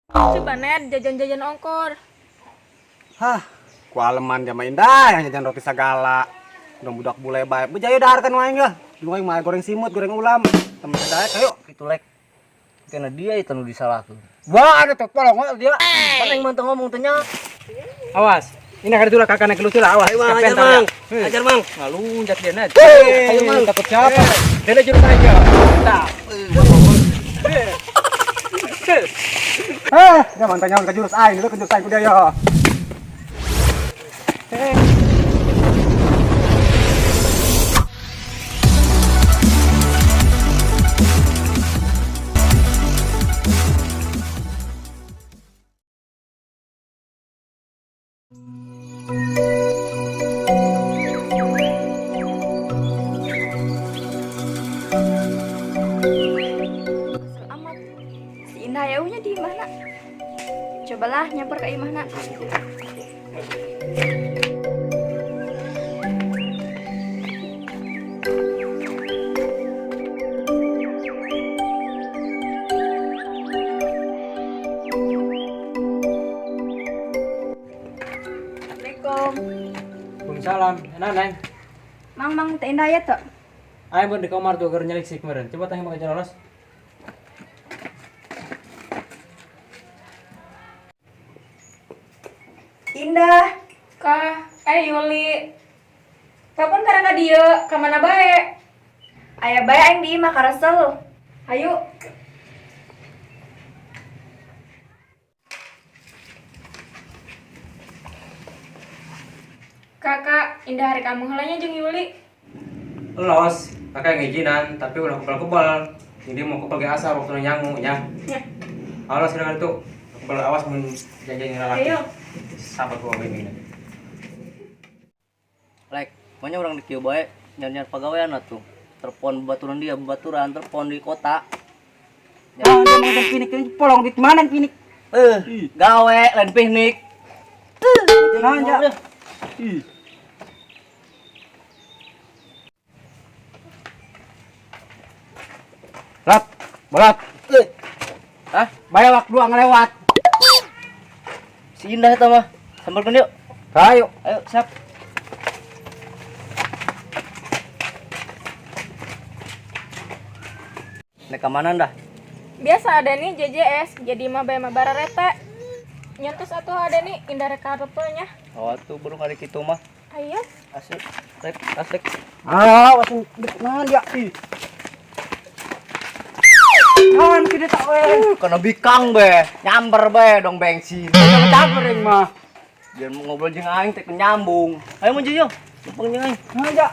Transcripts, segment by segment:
Coba Ned, jajan-jajan ongkor. Hah, ku aleman jama Indah yang jajan roti segala. Dong budak bule bae. Bejaya dahar kan wae lah. Di mah goreng simut, goreng ulam. Temen daek ayo. Kitu lek. Karena dia itu nu disalahkeun. Wah, ada tuh polong dia. Kan aing mah teu ngomong teh nya. Awas. Ini kada tulah kakak naik lucu lah, awas. Ayo Mang, Siapa ajar yang tahu Mang. ya? Ajar Mang. Ngalunjak dia Ned. Ayo, Mang. Takut siapa? Dia jurus aja. Mantap. Eh, dia mantap nyawan ke jurus aing, lu ke jurus aing ku dia yo. Eh. Kesel amat. Si Indah yaunya di mana? Cobalah nyamper ke imahna. Assalamualaikum. Waalaikumsalam. Enak, Neng. Mang mang teh Indah ya tuh. Ayo di kamar tuh keur nyalik sih kemarin. Coba tanya pakai lolos. Indah. Kah, Yuli. Kapan karena dia, kemana bae? Aya bae aing di imah karesel. Ayo. Kakak, Indah hari kamu helanya jeung Yuli. Los, kakak ngijinan, tapi ulah kebal-kebal. Jadi mau kebal ge asal waktu nyangu nya. Ya. Awas dengan itu. Kebal awas mun janjian lalaki. Ayo. Sahabat gua ini. Lek, makanya orang di kieu bae nyar-nyar pagawean atuh. Telepon baturan dia, baturan telepon di kota. Ah, dia mau pinik ini polong di mana pinik? Gawe lain piknik. Nah, ya. Ih. Lat, berat. Hah? Bayar waktu dua ngelewat. Si Indah eta mah. Sambalkeun yuk. Ayo. Ayo, siap. Nek ka mana dah? Biasa ada nih JJS, jadi mah bae mah bararete. Nyentus atuh ada nih Indah rek nya. Oh, tuh baru kali kitu mah. Ayo. Asik. Rek, asik. Ah, wasin nah dia. Ih. Ah, tidak tak we. Karena bikang be, nyamber be dong bensin. Caper yang mah. Biar mau ngobrol jeung aing teh nyambung. Ayo maju yo. Numpang jeung aing. Nah, ya.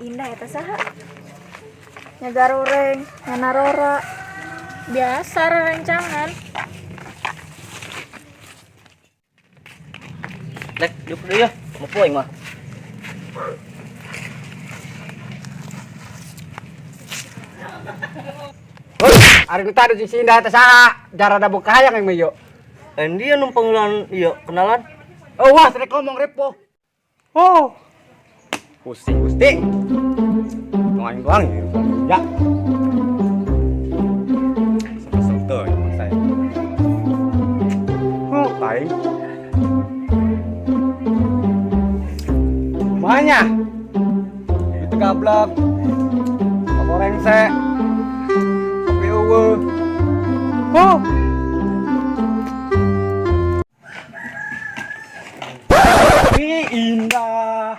Indah eta saha? Nyagaroreng, nganarora. Biasa rencangan. Lek, yuk deui ya. Mau poing mah. Hoi, ari nu tadi si Indah teh saha? Jara da buka hayang yang mah yo. Dia numpang lan iya kenalan. Oh, wah, rek ngomong repo. Oh. Pusing Gusti. Doang doang ya. Kesel tuh emang saya. Oh, taing. Banyak. Itu gablek. Goreng se. Kopi eueuh. Oh. Ih, Indah.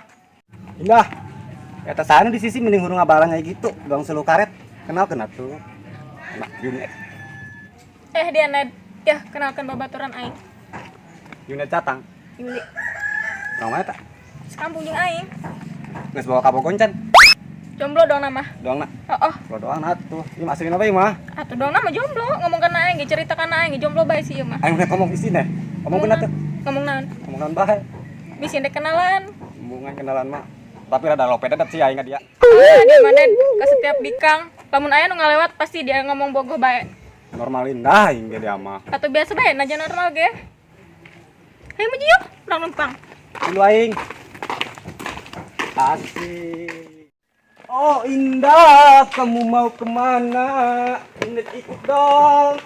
Indah. Eta sana di sisi mending hurung ngabalang kayak gitu, dong selu karet. Kenal kenal tuh. Enak Junet. Dia Ned. Ya, kenalkan babaturan aing. Junet catang. Yuli. Nama eta? Sekampung jeung aing. Geus bawa ka Bogoncan. Jomblo dong nama. Doang nak. Oh, oh. Lo doang nah tuh. Ieu mah asli apa ieu mah? Atuh dong nama jomblo, ngomong kana aing ge cerita kana aing ge jomblo bae sih ieu mah. Aing udah ngomong isine. Ngomong bener tuh. Ngomong naon? Ngomong naon bae. Bisi ndek kenalan. Hubungan kenalan mah. Tapi rada lope tetep sih aing ka dia. Ah, dia mah Ned, ke setiap bikang. Lamun aya nu ngalewat pasti dia ngomong bogoh bae. Normalin dah aing ge dia mah. Atau biasa bae naja normal ge. Hayu maju yuk, urang numpang. Dulu aing. Asik. Oh Indah, kamu mau kemana? Indah ikut dong.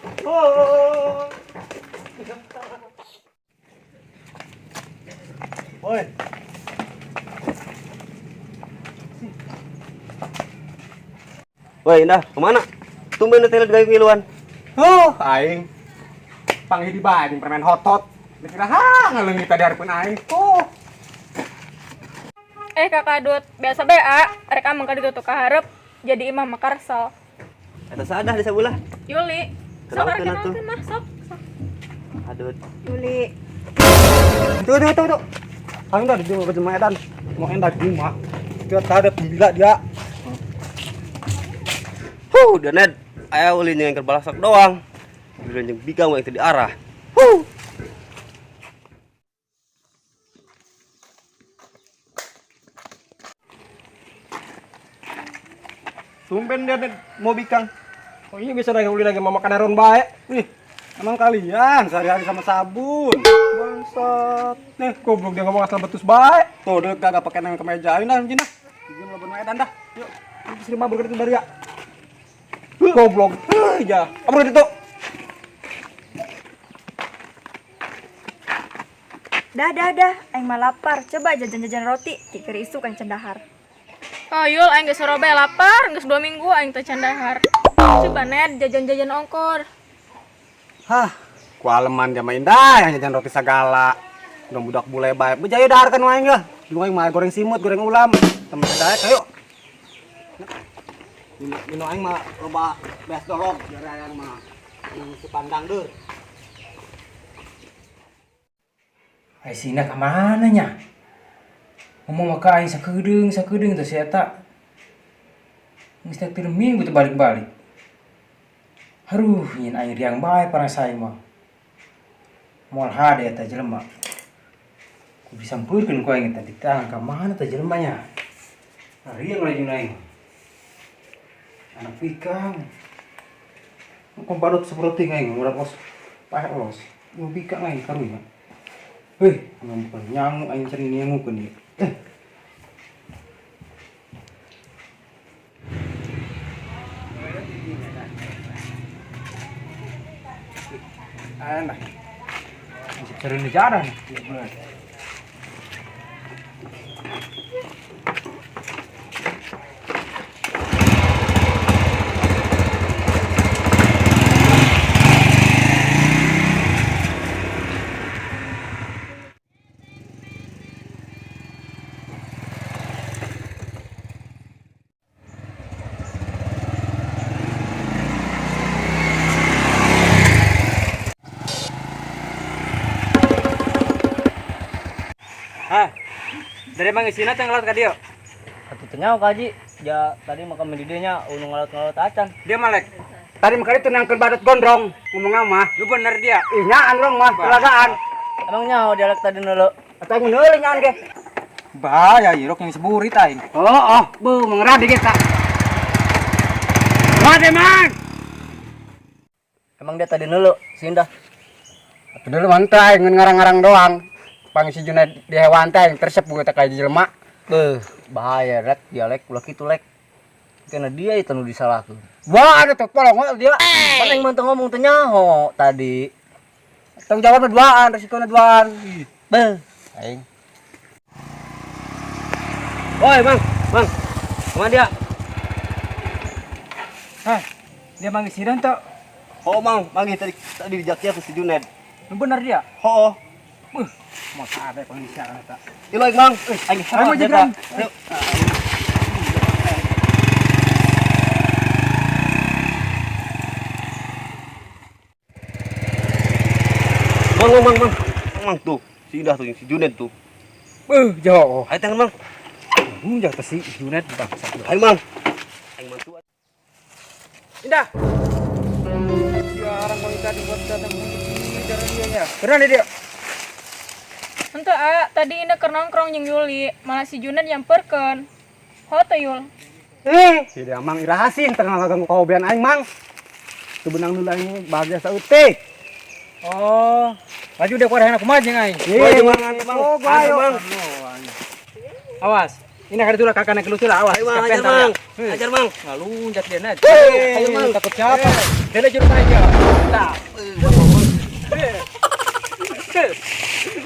Woi, Indah, kemana? Tumben teh gawe ngiluan. Huh, aing. Panggil di bae jeung permen hotot. Dikira ha ngaleungit tadi hareupeun aing. Tuh. Eh Kakak Dut, biasa bae a, rek ameng ka ditu ka hareup jadi imah mah karsel. Eta sadah di sabelah. Yuli, sok Kenalkeun rek atuh. kenalkeun mah, sok. Sok. Aduh. Yuli. Tuh tuh tuh tuh. Aing dah di jelema edan. Mau endah di rumah. Dia ada gila dia. Huh, dia Ned. Aya ulin yang keur balasak doang. Giliran jeung bikang we teu diarah. Huh. Tumben dia Ned mau bikang. Oh iya bisa lagi uli lagi mau makan naron bae. Ih, emang kalian sehari-hari sama sabun. Bangsat. Nih, goblok dia ngomong asal betus bae. Tuh, dia kagak pakai nang kemeja aing dah anjing dah. Izin lawan edan dah. Yuk, Terus lima burger itu dari ya. Goblok. Heuh, ya. Apa itu? Dah dah dah, aing mah lapar. Coba jajan-jajan roti, tikir isuk aing cendahar. Oh Yul, aing geus sorobe lapar, geus 2 minggu aing teh candahar. Coba Ned jajan-jajan ongkor. Hah, kualeman jama Indah yang jajan roti segala. Udah budak bule bae. Bejaya dahar kan aing lah. Di aing mah goreng simut, goreng ulam. Temen daek ayo. Dino aing mah loba beas dolog dari aing mah. Yang sepandang deur. Ai si Indah ka mana nya? Ngomong maka aing sakedeung sakedeung teh si eta. Geus teh 3 minggu teh balik-balik. Aduh, nyin aing riang bae parasa aing mah. Moal hade eta jelema. Kudu disampeurkeun ku aing eta ditang ka mana teh jelema nya. Nah, riang lagi aing. Anak bikang. Kok badut seperti aing urang kos paeh los. Lu bikang aing karunya. Wih, ngomong nyangu aing sering nyangukeun ieu. Enak. Masih sering jalan. Hah? Dari mang isina teh ngelat ka dieu? Atuh teu nyaho Ka Haji. Ja tadi mah kami di dieu nya unu ngalot-ngalot acan. Dia malek. Tadi makanya tuh nangkeun badut gondrong ngomong mah. Lu bener dia. Ih, nyaan urang mah kelagaan. Emang nyaho dialek tadi neuleu. Atau yang meuleuh nyaan ge. Bahaya ieu rok yang seburit aing. Oh, oh, bu mengerah dikit tak. Mate man. Emang dia tadi neuleu si Indah. Atuh dulu mantap aing ngarang-ngarang doang. Pang si Junaid di hewan teh aing tersep gue teh kayak jelema. Beuh, bahaya rek dialek ulah kitu lek. Karena dia itu nu disalahkeun. Wah, ada tuh polong dia. Pan aing mah teu ngomong teu nyaho tadi. Tanggung jawabna duaan, resikona duaan. Beuh, Aing. Woi, Mang, Mang. Kemana dia? Hah? Dia mang isina teu? Oh, Mang, manggih tadi tadi di Jakia ku si Junaid. Lu bener dia? Hooh. Beuh, mau sabe pengisian eta. Ieu aing, Mang. Aing Ayo, dia, Jegran. Kak. Ayo. Mang, Mang, Mang, Mang. Mang tuh, si Indah tuh, si Junaid tuh. Beuh, jauh. Ayo tangan, Mang. Jauh teh si Junaid bangsat. Ayo, Mang. Aing mantu. Indah. Ya orang mau tadi buat datang cara dia nya. Keren dia. Henteu a, tadi Indah keur nongkrong jeung Yuli, malah si Junaid nyamperkeun. Ho teh Yul. Eh, si dia mang irahasin tengah ngaganggu kahobian aing mang. Tuh benang dulu aing bahagia sautik. Oh, laju deh kuarahna kumaha jeung aing. Iya, Mang, Mang. Oh, gua ayo. Ayo, Mang. Awas. Ini kada tulah kakak naik lucu lah, awas. Ayo, Mang, Kapen ajar, Mang. tanya. Ajar, Mang. Ngalunjak dia net. Ayo, Mang. Takut siapa? Dia jurus aja. Tah.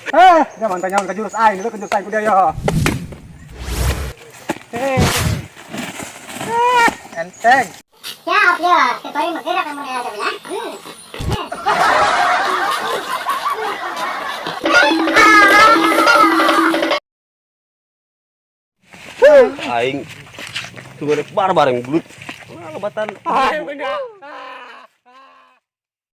Eh, dia mantanya ke jurus aing, itu ke jurus aing ku dia ya. Eh. Enteng. Siap ya, kecuali bergerak kamu ya. Aing tunggu rek barbar yang belut. Nah, lebatan. Ayo, enggak.